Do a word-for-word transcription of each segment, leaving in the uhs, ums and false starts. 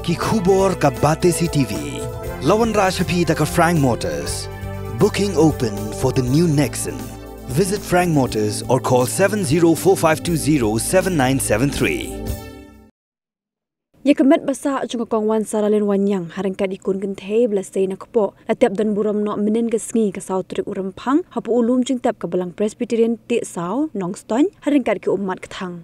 Ki khubor ka Batesi T V. La wanrah sha phi da ka Frank Motors. Booking open for the new Nexon. Visit Frank Motors or call seven zero four five two zero seven nine seven three. Ïa ka met ba sah jong ka Kong Wan Saralin Wanniang ha ryngkat i khun kynthei ba la sei na kpoh la tep don burom noh mynnin ka sngi ka saw tarik u Rymphang hapoh u lum jingtep ka Balang Presbyterian Tiehsaw Nongstoiñ ha ryngkat ki ummat kthang.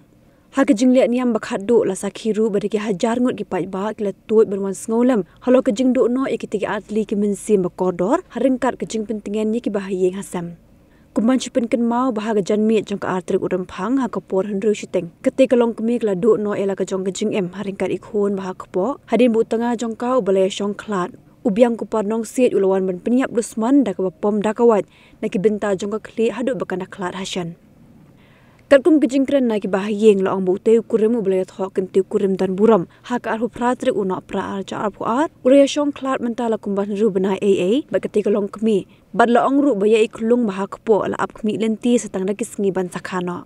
Ha ka jingleh niam ba khatduh la sakhi ruh ba da ki hajar ngut ki paidbah ki la tuid ban wan sngewlem halor ka jingduh noh ïa kitei ki artylli ki mynsiem ba kordor ha ryngkat ka jingpyntngen ïa ki bahaïing ha sem. Kumban shu pynkynmaw ba ha ka janmiet jong ka ar tarik u Rymphang ha ka por hynriew shiteng, katei ka longkmie ka la duh noh ïa la ka jong ka jingim ha ryngkat i khun ba ha kpoh hadien ba u tnga jong ka uba la ïashong khlad, u Biang Kupar Nongsiej, u la wan ban pynïap dusmon da kaba pom da ka wait na ki bynta jong ka khlieh haduh ba kan da khlad hashen. Katkum ka jingkren na ki bahaïing la ong ba utei u kurim uba la ïathoh kyntiew kurim don burom ha ka arphew phra tarik u Nohprah ar hajar arphew ar u la ïashong khlad mynta la kumba hynriew bnai eiei bad katei ka longkmie, bad la ong ruh ba ïa i khlung ba ha kpoh la ap khmih lynti sa tang da ki sngi ban sakha noh.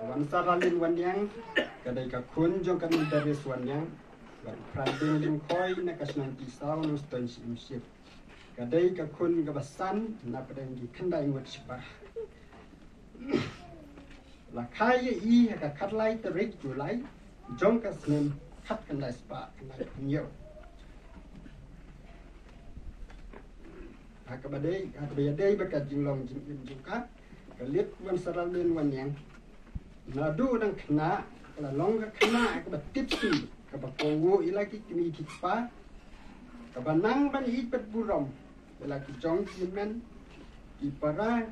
Wan Saralin Wanniang ka dei ka khun jong ka Mary Darius Wanniang, bad u Phrang Ding Lyngkhoi na ka shnong Tiehsaw Nongstoiñ Syiemship. Ka dei ka khun kaba san na pdeng ki khyndai ngut shispah. La kha ïa i ha ka khatlai tarik July jong ka snem khatkhyndai spah khyndai phew hynñiew. Ha kaba dei, ha kaba ïadei bad ka jinglong jingim jong ka, ka Liet Wan Saralin Wanniang, naduh dang khynnah ka la long ka khynnah kaba tipsy, kaba kohnguh ïa la ki kmie ki kpa, kaba nang ban ïeit bad burom ïa la ki jong ki hynmen ki para,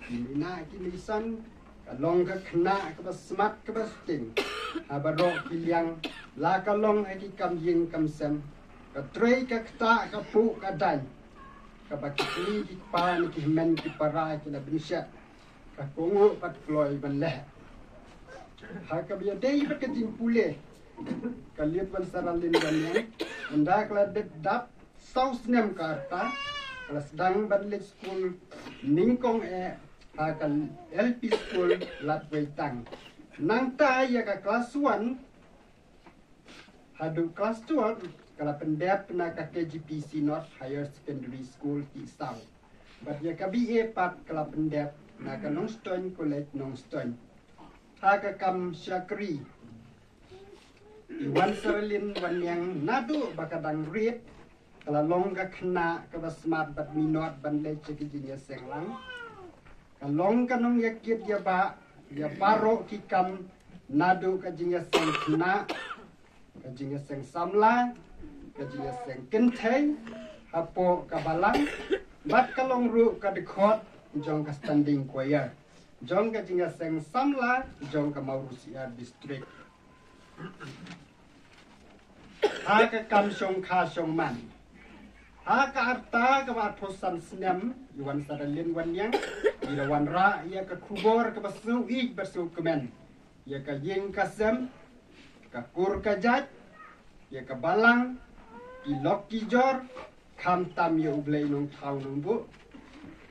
ki mei-nah ki meisan. Ka long ka khynnah kaba smat kaba sting ha baroh ki liang, la ka long ha ki kam ïing kam sem, ka trei ka ktah, ka phuh ka daiñ, kaba ki kmie ki kpa ne ki hynmen ki para ki la bynshet, ka kohnguh bad kloi ban leh. Ha kaba ïadei bad ka jingpule, ka Liet Wan Saralin Wanniang, ynda ka la dep dap saw snem ka rta, ka la sdang ban leit skul nyngkong eh ha ka L P School Ladweitang. Nangta ïa ka klas one haduh klas twelve ka la pyndep na ka K G P C North Higher Secondary School Tiehsaw. Bad ïa ka B A pat ka la pyndep na ka Nongstoiñ College Nongstoiñ. Ha ka kam shakri, i Wan Saralin Wanniang naduh ba ka dang rit ka la long ka khynnah kaba smat bad minot ban leit sha ki jingïaseng lang. Ka long ka nongïakit ïabah ïa baroh ki kam, naduh ka jingïaseng khynnah, ka jingïaseng samla, ka jingïaseng kynthei hapoh ka balang, bad ka long ruh ka dkhot jong ka standing choir jong ka jingïaseng samla jong ka Mawryngkneng District. Ha ka kam shongkha shongman, ha ka rta kaba arphew san snem, i Wan Saralin Wanniang i la wanrah ïa ka khubor kaba sngewbha bad sngewkmen ïa ka ïing ka sem, ka kur ka jait, ïa ka balang, ki lok ki jor, khamtam ïa U Blei Nongthaw Nongbuh.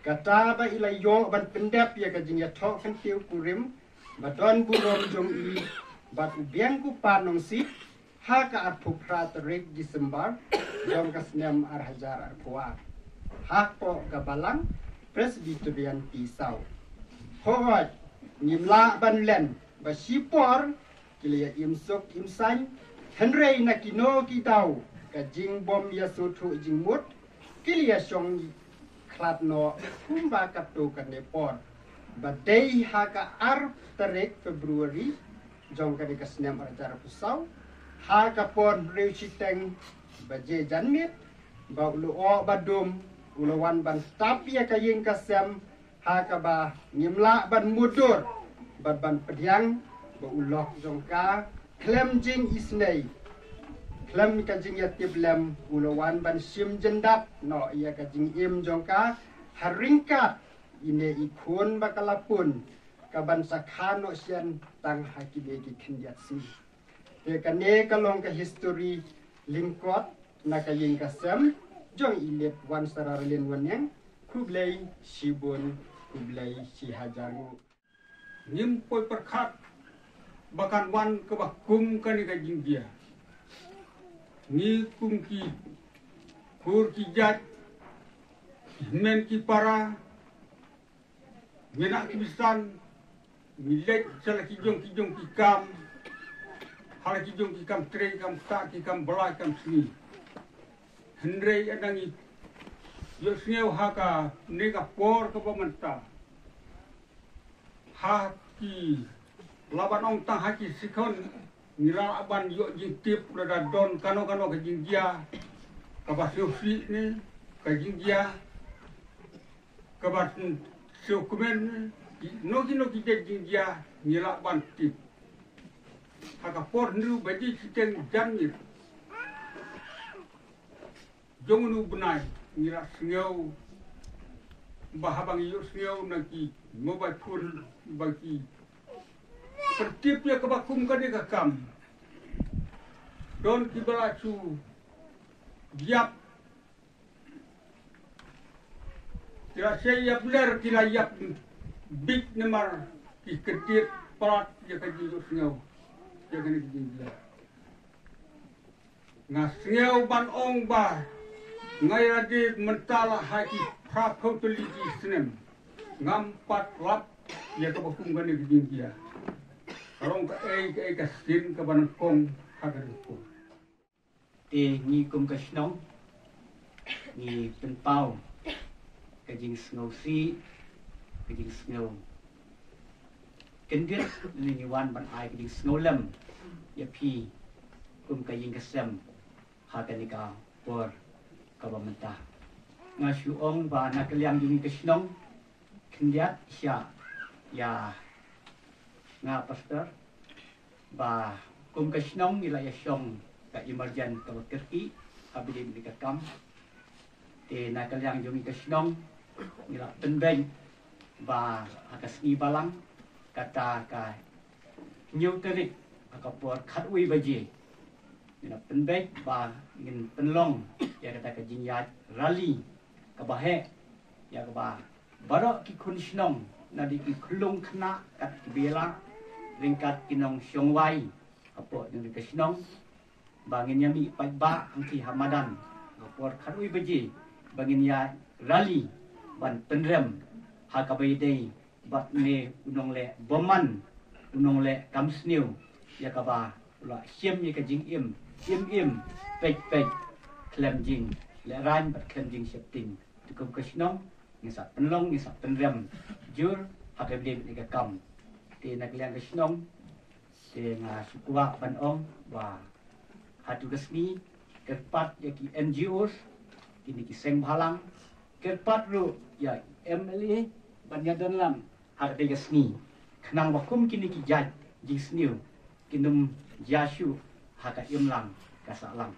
Kata ba i la ïoh ban pyndep ïa ka jingïathoh kyntiew kurim ba don burom jong i bad u Biang Kupar Nongsiej ha ka arphew phra tarik December jong ka snem ar hajar arphew ar, hapoh ka Balang Presbyterian Tiehsaw. Hooid, ngim lah ban len ba shipor ki la ïa im suk im saiñ, hynrei na kino ki daw ka jingbym ïasngewthuh jingmut ki la ïa shong khlad noh kumba katto katne por. Ba dei ha ka ar tarik February jong kane ka snem ar hajar arphew saw, ha ka por hynriew shiteng baje janmiet, ba u lyoh ba dum u la wan ban tap ïa ka ïing ka sem, ha kaba ngim lah ban mutdur bad ban pdiang ba u lok jong ka khlem jingisynei, khlem ka jingïatiplem, u la wan ban shim jyndat noh ïa ka jingim jong ka ha ryngkat ine i khun ba ka la pun, ka ban sa kha noh shen tang ha kine ki khyndiat sngi. Te kane ka long ka history lyngkot na ka ïing ka sem jong i Liet Wan Saralin Wanniang. Khublei shibun. Khublei shihajar nguh. Ngim poi pyrkhat ba kan wan kaba kum kane ka jingjia. Ngi kum ki kur ki jait, ki hynmen ki para, ngi na ki bisan, ngi leit sha la ki jong ki jong ki kam, ha la ki jong ki kam trei, kam ktah, ki kam bylla, ki kam sngi. Hynrei ynda ngi ïohsngew ha kane ka por kaba mynta, ha ki, lah ban ong tang ha ki second, ngi lah ban ïoh jingtip lada don kano kano ka jingjia kaba sngewsih ne ka jingjia kaba sngewkmen ne, kino kino ki jait jingjia ngi lah ban tip. Ha ka por hynriew baje shiteng janmiet jong une u bnai, ngi la sngew ba haba ngi ïohsngew na ki mobile phone ba ki pyntip ïa kaba kum kane ka kam, don kiba la shu ïap, ki la shei ïap ler, ki la ïap bit namar ki kyntiew palat ïa ka jingïohsngew ïa kane ka jingjia. Nga sngew ban ong ba nga ïa dei mynta la ha ki phra phew tylli ki snem ngam pat lap ïa kaba kum kane ka jingjia. Ka long kaei kaei ka sien kaba nyngkong ha ka dei. Te ngi kum ka shnong ngi pynpaw ka jingsngewsih, ka jingsngew kyndit, ngi wan ban ai ka jingsngewlem ïa phi kum ka ïing ka sem ha kane ka por kaba mynta. Nga shu ong ba na ka liang jong ngi ka shnong, khyndiat sha ïa nga pastor, ba kum ka shnong ngi la ïa shong ka emergent kaba kyrkieh ha bynta ka kam. Te na ka liang jong ngi ka shnong ngi la pynbeit ba ha ka sngi Balang, kata ka hynñiew tarik ha ka por khatwei baje, ngi la pynbeit ba ngin pynlong ïa kata ka jingïaid rally kaba heh, ïa kaba baroh ki khun shnong, na dei ki khyllung khynnah kat ki ba ïalah, ryngkat ki nongshong wai hapoh jong ka shnong, ba ngin ïa mih paidbah hangtei ha madan ha ka por khatwei baje, ba ngin ïa rally ban pynrem ha kaba ïadei bad une u nongleh bymman, u nongleh kam sniew, ïa kaba u la shim ïa ka jingim im im, peit peit, khlem jinglehrain bad khlem jingsheptieng. Te kum ka shnong ngi sa pynlong, ngi sa pynrem jur ha ka bynta ka kam. Te na ka liang ka shnong, te nga shu kwah ban ong ba hato ka sngi, kyrpad ïa ki N G Os, kine ki seng bhalang, kyrpad ruh ïa M L A ban ïadonlang ha katei ka sngi, khnang ba kum kine ki jait jingsniew kin ym jia shuh ha ka imlang ka sahlang.